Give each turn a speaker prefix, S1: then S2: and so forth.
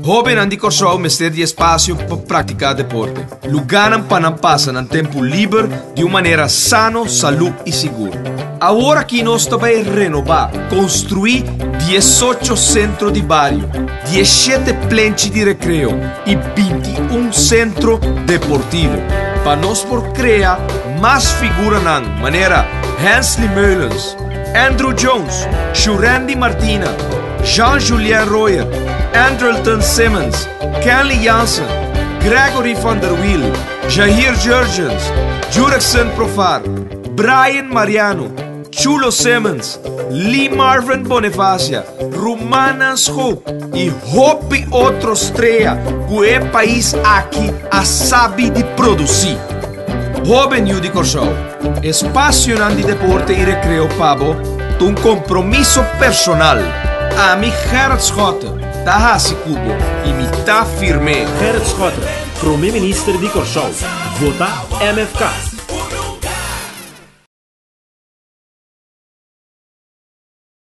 S1: Hóbennan di Kòrsou mester di espasio pa praktiká deporte, lugánan pa nan pasa nan tempu liber di un manera sano, salú i sigur. Awor aki nos ta bai renobá, konstruí 18 sentro di bario, 17 plenchi di rekreo i 21 sentro deportivo pa nos por krea mas figuranan manera Hensley Meulens, Andruw Jones, Churandy Martina, Jean-Julien Royer, Andrelton Simmons, Kenley Jansen, Gregory van der Wiel, Jair Jurrjens, Jurickson Profar, Brian Mariano, Chulo Simmons, Lee Marvin Bonifacia, Rumannan Schoop i hopi otro strea ku e pais aki a sabi di produsí. Hóben yu di Kòrsou, espasionan di deporte i rekreo pa bo ta un kompromiso personal. Ami Gerrit Schotte ta hasi ku bo i mi ta firm'é.
S2: Gerrit Schotte, Promé Minister di Kòrsou. Vota MFK.